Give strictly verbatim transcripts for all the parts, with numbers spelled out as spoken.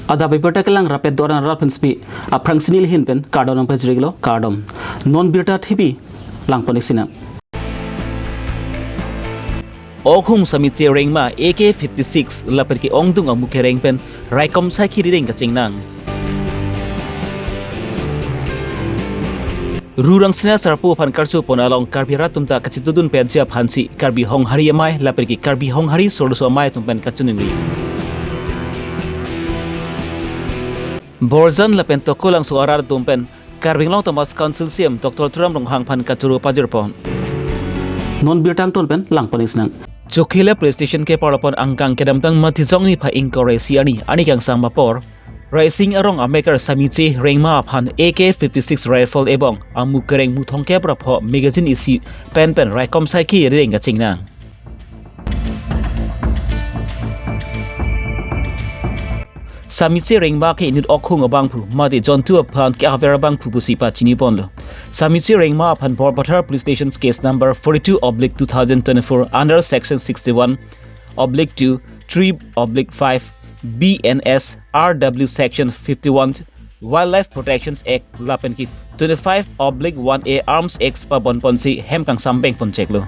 Adap abirta kelang rapet doran rat pensi aphrangsi neli ahin pen kardom nangpajirlo, kardom. Non birta thipi langpon-ik sinang. Okhum Samiche Rengma A K fifty-six lapen ke ongdung amu kereng pen raikom saikhi rideng kachingnang. Ru Rangsina Sarpo aphan karcho pon along Karbi arat atum ta kachetongdun pet ji aphansi Karbi Honghari Amei lapen ke Karbi Honghari Sorloso Amei atum pen kachiningri. Borjan lapen Tokolangso arat atum pen Karbi Anglong Autonomous Council C E M Doctor Tuliram Ronghang aphan kachoro pajir pon. Non birta angton pen langpon-ik sinang. Chokihola Police Station keparlo pon angkang kedamtang Mathijong niphai ingkoi ra isi arni, arni kangsam apor, Raising arong ameker Samiche Rengma aphan A K fifty-six rifle ebong amu kereng muthong kep ra pho magazine isi pen pen raikom saikhi rideng kachingnang. Samiche Rengma ke inut okhum abangphu mate jontu aphan ke-aver abangphu pusi pachini ponlo. Samiche Rengma aphan Borpathar Police Station case number forty-two oblique two thousand twenty-four under section sixty-one oblique two, three oblique five, B N S, R W section fifty-one, Wildlife Protection Act lapen ke twenty-five oblique one A Arms Act pabon ponsi hem kangsam beng pon cheklo.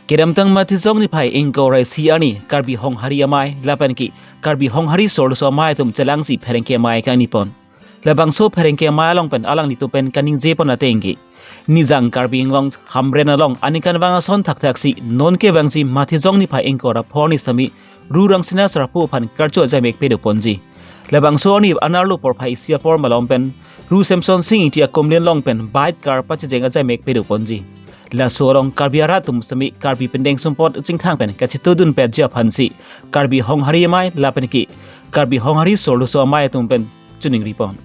Kedamtang Mathijong niphai ingkoi ra isi arni Karbi Honghari Amei lapen ke Karbi Honghari Sorloso Amei atum chelangsi pherangke amei kangni pon. Labangso pherangke amei along pen alanglitum pen kaningje pon ateng ke Nijang Karbi Anglong Hamren along aningkanvang ason thakthaksi non kevangji Mathijong niphai ingkoi ra pho arni sitame Ru Rangsina Sarpo aphan karcho ajaimek pado ponji. Labangso arni anerlo porphai isi apor malom pen Ru Semsonsing Ingti akumlin along pen bike car pachejeng ajaimek pado ponji. Laso along Karbi arat atum sitame Karbi pindeng sumpot chingthang pen kachetongdun pet ji aphansi Karbi Honghari Amei lapen ke Karbi Honghari Sorloso Amei atum pen chiningri pon.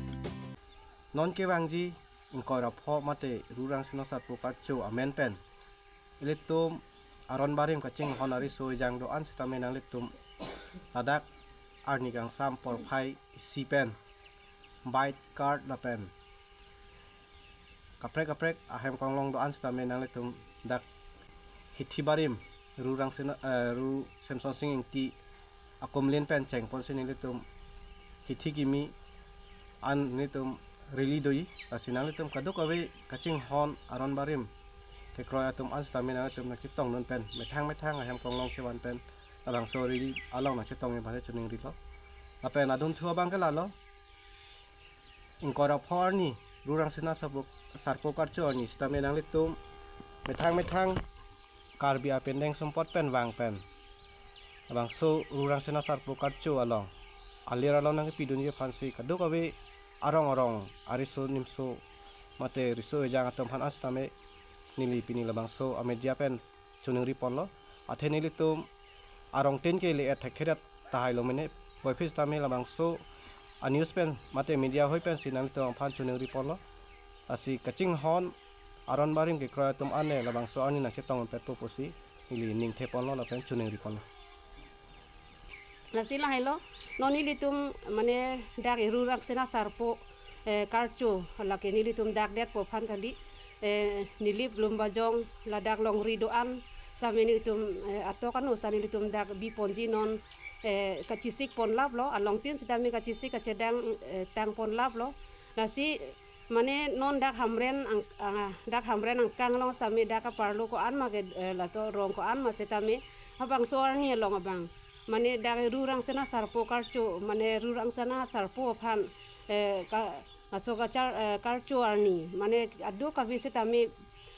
Non kevangji ingkoi ra pho mate Ru Rangsina Sarpo karcho amen pen ilitum aron barim kachinghon ariso ejang do-an sitame nanglitum ladak arni kangsam porphai isi pen bike car lapen kaprek kaprek ahem konglong do-an sitame nanglitum dak hithi barim Ru Rangsina, eh, Ru Semsonsing Ingti akumlin pen chengponsi nelitum hithi kimi an nelitum rally doji, lasi nanglitum kadokave kachinghon aron barim kekroi atum an sitame nanglitum nangchetongdun pen methang methang ahem konglong chevan pen labangso rally along nangchetongji aphan chiningrilo. Lapen adunthu abang ke lalo, ingkoi ra pho arni Ru Rangsina Sarpo, Sarpo karcho arni sitame nanglitum methang methang Karbi apindeng sumpot pen vang pen labangso Ru Rangsina Sarpo karcho along alir along nangkepidunji aphansi kadokave arong arong ariso nimso mate riso ejang atum aphan an sitame neli pini labangso amedia pen chiningri ponlo. Athe nelitum arong tin ke le-et thekthedet tahai lo mene, puvoiphit sitame labangso a-news pen mate media ahoi pensi nanglitum aphan chiningri ponlo. Lasi kachinghon aron barim kekroi atum an le labangso arni nangchetong petpo pusi neli ningthe ponlo lapen chiningri ponlo. Lasi lahai lo, non nelitum mane dak Ru Rangsina Sarpo, eh, karcho lake nelitum dak detpo aphan kali, eh, Nilip Lumbajong ladak longri do-an sitame nelitum, eh, atok ano sitame nelitum dak biponji non, eh, kachesik ponlaplo, along tin sitame kachesik kachedang, eh, tang ponlaplo. Lasi mane non dak Hamren ang, ah, dak Hamren angkang along sitame dak aparlo ko-an ma ke, eh, laso rong ko-an ma sitame labangso arni along abang mane dak Ru Rangsina Sarpo karcho, mane Ru Rangsina Sarpo aphan, eh, ka, laso kachar, eh, karcho arni mane kadokave sitame,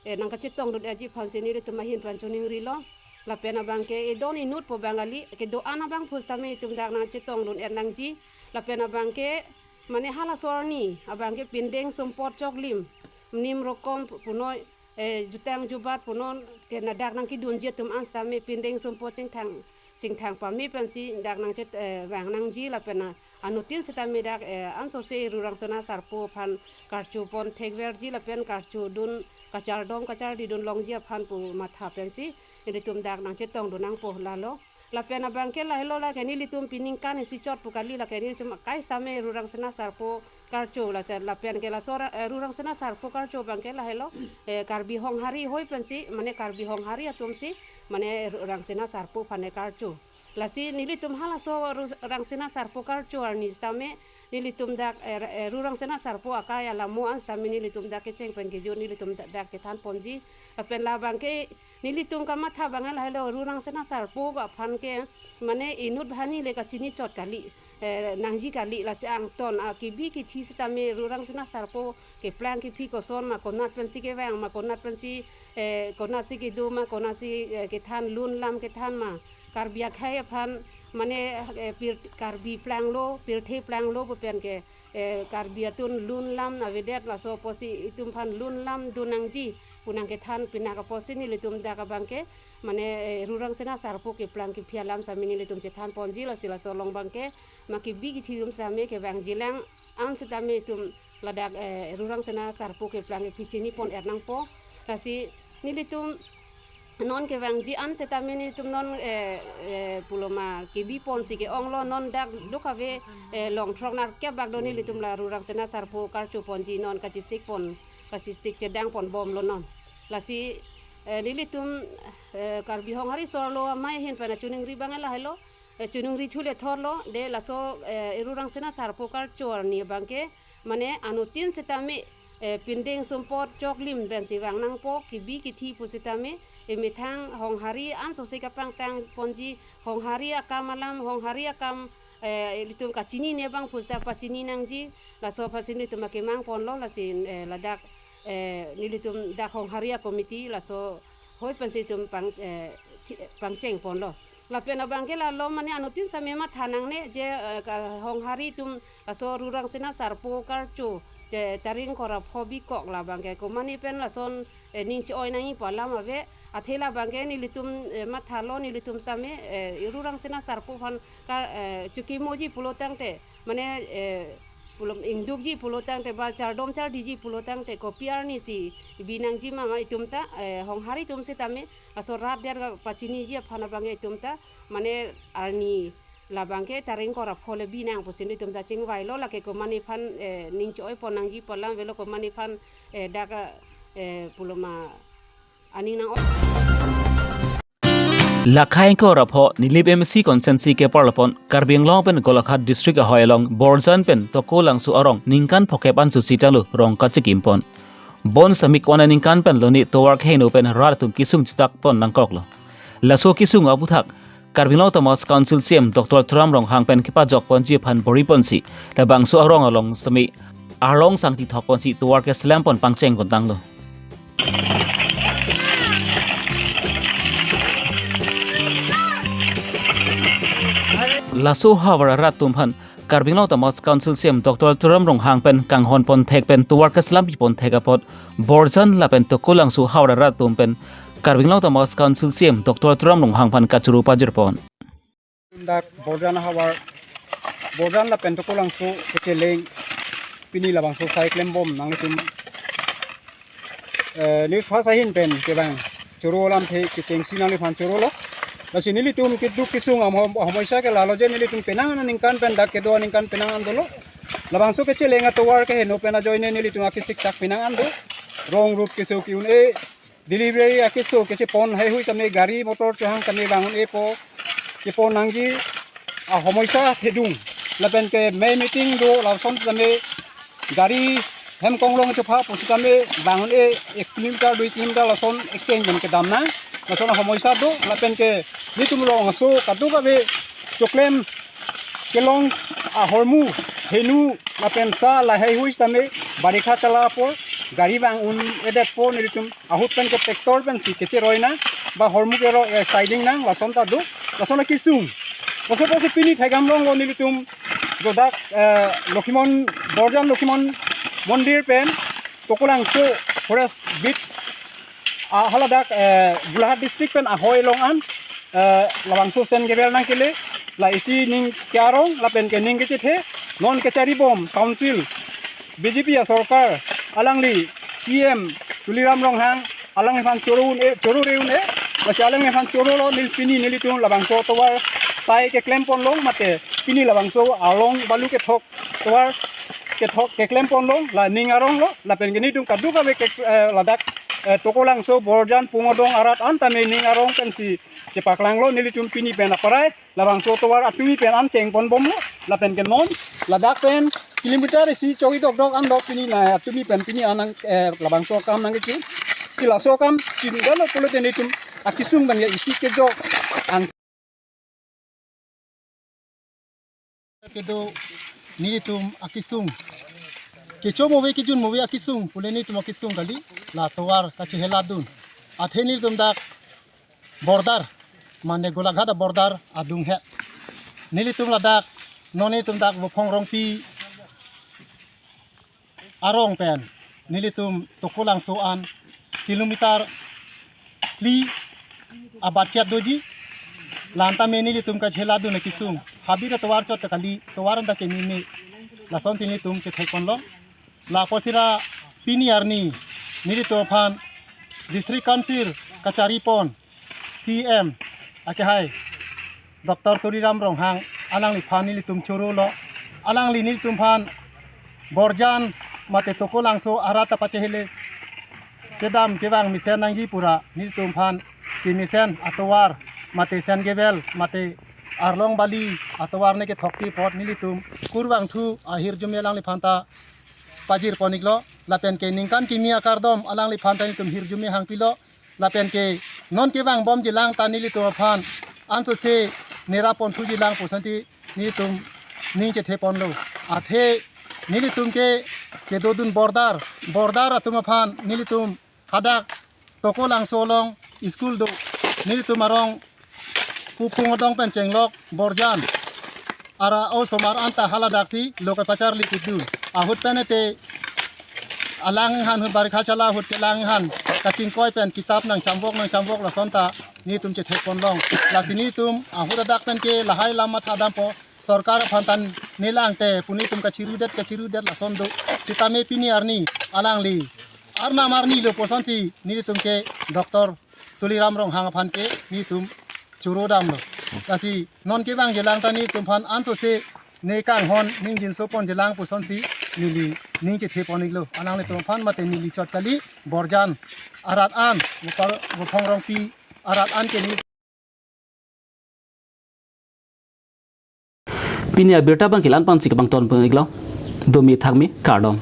eh, nangkachetongdun-etji aphansi nelitum ahin pen chiningrilo. Lapen abang ke edon inutpo abang kali, kedo-an abangphu sitame itum dak nangchetongdun-et nangji. Lapen abang ke mane halaso arni abang ke pindeng sumpot choklim, nim rokom pu-, punoi, eh, jutang jubat punon ke na dak nangkedunji atum an sitame pindeng sumpot chingthang, chingthang pame pensi dak nangchet, eh, vang nangji lapen na anuttin sitame dak, eh, ansose Ru Rangsina Sarpo aphan karcho pon thekverji lapen karchodun kachardom kachardidun longji aphan pu matha pensi nelitum dak nangchetongdun nangpo lalo. Lapen abang ke lahelo lake nelitum piningkan isi chot pu kali lake nelitum akai sitame Ru Rangsina Sarpo karcho, lasi lapen ke laso ra-, eh, Ru Rangsina Sarpo karcho abang ke lahelo, eh, Karbi Honghari hoi pensi, mane Karbi Honghari atum si, mane Ru Rangsina Sarpo aphan karcho. Lasi nelitum halaso Ru Rangsina Sarpo karcho arni sitame, nelitum dak, eh, eh, Ru Rangsina Sarpo akai alamo an sitame nelitum dak kecheng pen kejut nelitum dak, dak chethan ponji. Lapen labang ke nelitum kamatha abang lahelo, Ru Rangsina Sarpo aphan ke mane inut banghini le kachini chot kali, eh, nangji kali, lasi angton akibi kithi sitame Ru Rangsina Sarpo keplang kephi koson ma, konat pensi kevang ma, konat pensi, eh, konatsi kedo ma, konatsi, eh, kethan, lun lam kethan ma, Karbi akhei aphan mane, eh, pir-, Karbi planglo, pirthe planglo pu pen ke, eh, Karbi atum lun lam avedet, laso apotsi itum aphan lun lam do nangji pu nangkethan pinak apotsi nelitum dak abang ke mane, eh, Ru Rangsina Sarpo keplang kephi alam sitame nelitum chethan ponji, lasi laso along abang ke ma kibi kithi atum sitame kevangji lang an sitame itum ladak, eh, Ru Rangsina Sarpo keplang kephi chini pon er nangpo. Lasi nelitum non kevangji an sitame nelitum non, eh, eh, pulo ma kibi ponsi ke-onglo, non dak duk ave, eh, long throk nerkep bak do nelitum la Ru Rangsina Sarpo karcho ponji non kachesik pon, kachesik chedang pon bomlo non. Lasi, eh, nelitum, eh, Karbi Honghari Sorlo Amei ahin pen choningri abang lahelo, eh, choningri thule thorlo, de laso, eh, Ru Rangsina Sarpo karcho arni abang ke mane anuttin sitame, eh, pindeng sumpot choklim pensi vang nangpo, kibi kithi pu sitame, eh, methang Honghari ansosi kapangtang ponji, Honghari akam alam, Honghari akam, eh, ilitum kachinine abang pu sita pachini nangji, laso aphansi nelitum akemang ponlo, lasi, eh, ladak, eh, nelitum dak Honghari a-committee laso hoi pensi itum pang, eh, thi-, pangcheng ponlo. Lapen abang ke lalo mane anuttin sitame matha nangne je, eh, ka Honghari atum laso Ru Rangsina Sarpo karcho te taring kora pho bikok labang ke komane pen lason, eh, ning che-oi nangji pu alam ave, athe labang ke nelitum, eh, mathalo nelitum sitame, eh, Ru Rangsina Sarpo aphan ka, eh, chokimoji pulo tangte, mane, eh, pulo ingdukji pulo tangte ba chardom chardiji pulo tangte kopi arnisi bi nangji ma ma itum ta, eh, Honghari atum sitame laso rat der ka pachiniji aphan abang ke itum ta mane arni labang ke taring kora pho le bi nang pusi nelitum ta chingvailo, lake komane aphan, eh, ning che-oi pon nangji pu alam avelo, komane aphan, eh, dak, eh, pulo ma aning nang-oi. Lakhai ko rapho Nilip M C constituency ke parlapon Karbi Anglong pen Golaghat district ahoi along Borjan pen Tokolangso arong ningkan phokep anso sitanglo rong kachikim pon. Bonsitame ko-an aningkan pen loni tovar keheno pen rat atum kesung chetak pon nangkoklo. Laso kesung aputhak Karbi Anglong Autonomous Council C E M Doctor Tuliram Ronghang pen kepajok ponji aphan bor-i ponsi labangso arong along sitame arlong sangti thok ponsi tovar keselam pon pangcheng pon tanglo. Laso havar arat atum aphan Karbi Anglong Autonomous Council C E M Doctor Tuliram Ronghang pen kanghon pon thek pen tovar keselam pi pon thek apot Borjan lapen Tokolangso havar arat atum pen Karbi Anglong Autonomous Council C E M Doctor Tuliram Ronghang aphan kachoro pajir pon. Dak Borjan havar, Borjan lapen Tokolangso kecheleng pini labangso sai klem bom nanglitum, eh, news first ahin pen kevang choro alamthe kechengsi nangliphan chorolo. Lasi nelitum keduk kesung ahom-, ahomoisa ke lalo je nelitum penang aningkan pen dak kedo aningkan penang an dolo. Labangso kecheleng atovar keheno pen ajoine nelitum akesik tak penang an do. Wrong road keso ke-un-e, delivery akeso kechepon heihui tame gari motor chehang tame vang un-epo, kepon nangji ahomoisa thedung. Lapen ke mei meeting do lason tame gari hem konglong chepha pusitame vang un-e ek kilometer dui kilometer lason ekcheng pen kedam nang. Lason ahomoisa do lapen ke nelitum rong aso kaduk ave choklem kelong ahormu henu lapen sa laheihui tame barikha chala apor gari vang un-edetpo nelitum ahut pen ke tractor pensi kecheroi nang ba hormu kero, eh, siding nang lason ta do, lason akesung. Laso apotsi pini thekdam longlo nelitum jodak, eh, Lokhimon, Borjan Lokhimon Mondir pen Tokolangso Forest Beat, ah, haladak, eh, Golaghat district pen ahoi along an, eh, labangso Sen Gabriel nangkele, la isi ning ke-arong lapen ke ning kechethe, non kechari bom council, B J P asorkar, alangli C E M Tuliram Ronghang, alangliphan choro un-e, choro re un-e, lasi alangliphan chorolo neli pini nelitum labangso tovar sai keklem pon long mate pini labangso arlong balu kethok tovar kethok keklem ponlo, la ning arong lo, lapen ke nelitum kadokave ke, eh, ladak, eh, Tokolangso, Borjan, Pungdong arat an tame ning arong pensi chepaklanglo, nelitum pini pen aparai labangso tovar atumi pen an cheng ponbomlo, lapen ke non ladak pen kilometer isi chok-i dokdok an lo pini, na atumi pen pini an nang, eh, labangso akam nangkecho. Ke laso akam chingdalo pulote nelitum akesung abang ya isi kejok an. Kedo nelitum akesung. Kecho move kejun move akesung, pule nelitum akesung kali, la tovar kacheheladun. Athe nelitum dak border, mane Golaghat border adung he. Nelitum ladak, non nelitum dak Vophong Rongpi arong pen nelitum Tokolangso an kilometer phli abatchet doji. La-an tame nelitum kacheladun akesung. Habit atovar chot ta kali, tovar anta kememe. Lasonsi nelitum chethek ponlo. Lapusi ra pini arni nelitum aphan District Council kachari pon C M akehai Doctor Tuliram Ronghang alangliphan nelitum chorolo. Alangli nelitum aphan Borjan mate Tokolangso arat ta pachehele kedam kevang mesen nangji pura nelitum aphan kemesen atovar mate sen kevel mate arlong bali atovar ne kethokti apot nelitum kurvangthu ahirjume alangliphan ta pajir pon-iklo, lapen ke ningkan kimi akardom alangliphan ta nelitum hirjume hangpilo, lapen ke non kevangbomjilang ta nelitum aphan ansose nera ponthujilang pu asonsi nelitum ning chethe ponlo. Athe nelitum ke kedodun border, border atum aphan nelitum hadak Tokolangso along school do, nelitum arong Pungdong pen chenglok Borjan arat osomar anta haladaksi lo kepacharli kidun. Ahut pen ete alang han ahut barikha chala ahut kelang han kachingkoi pen kitap nangchamvok nangchamvok lason ta nelitum chethek ponlong. Lasi nelitum ahut adak pen ke lahai lam matha dampo, sorkar aphan ta nelang te pu nelitum kachirudet kachirudet lason do. Sitame pini arni alangli arnam arni lo pu asonsi nelitum ke Doctor Tuliram Ronghang aphan ke nelitum choro damlo. Lasi non kevangjilang ta nelitum aphan ansose ne kanghon ningjinso ponjilang pu asonsi neli ning chethe pon-iklo. Alanglitum aphan mate neli chot kali, Borjan arat an, Vophong Rongpi arat an ke neli Pini abirta abang ke la-an pensi kebang ton pon-iklo. Domi thakmi, kardom.